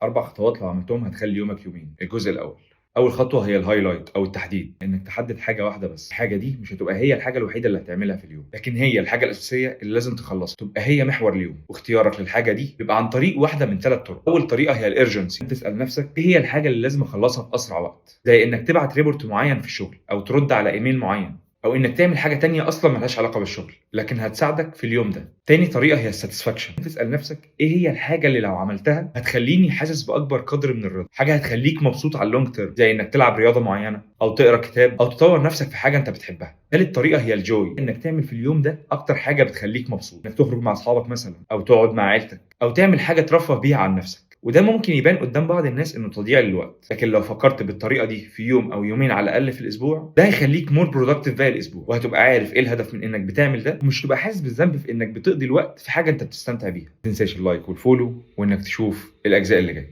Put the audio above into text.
4 خطوات لو عملتهم هتخلي يومك يومين. الجزء الاول، اول خطوة هي ال highlight او التحديد، انك تحدد حاجة واحدة بس. الحاجة دي مش هتبقى هي الحاجة الوحيدة اللي هتعملها في اليوم، لكن هي الحاجة الاساسية اللي لازم تخلصها، تبقى هي محور اليوم. واختيارك للحاجة دي بيبقى عن طريق واحدة من 3 طرق. اول طريقه هي ال urgency، تسال نفسك ايه هي الحاجة اللي لازم اخلصها في اسرع وقت، زي انك تبعت report معين في الشغل، او ترد على ايميل معين، او انك تعمل حاجة تانية اصلا ملهاش علاقة بالشغل لكن هتساعدك في اليوم ده. تاني طريقه هي ال satisfaction، تسال نفسك ايه هي الحاجة اللي لو عملتها هتخليني حاسس باكبر قدر من الرضا، حاجة هتخليك مبسوط على ال long term، زي انك تلعب رياضة معينة، او تقرا كتاب، او تطور نفسك في حاجة انت بتحبها. تالت طريقه هي ال joy، انك تعمل في اليوم ده اكتر حاجة بتخليك مبسوط، انك تخرج مع اصحابك مثلا، او تقعد مع عيلتك، او تعمل حاجة ترفه بيها عن نفسك. وده ممكن يبان قدام بعض الناس انه تضييع للوقت، لكن لو فكرت بالطريقة دي في يوم او يومين على الاقل في الاسبوع، ده هيخليك more productive باقي الاسبوع، وهتبقى عارف ايه الهدف من انك بتعمل ده، ومش تبقى حاسس بالذنب في انك بتقضي الوقت في حاجة انت بتستمتع بيها. ما تنساش ال like وال follow، وانك تشوف الاجزاء اللي جاية.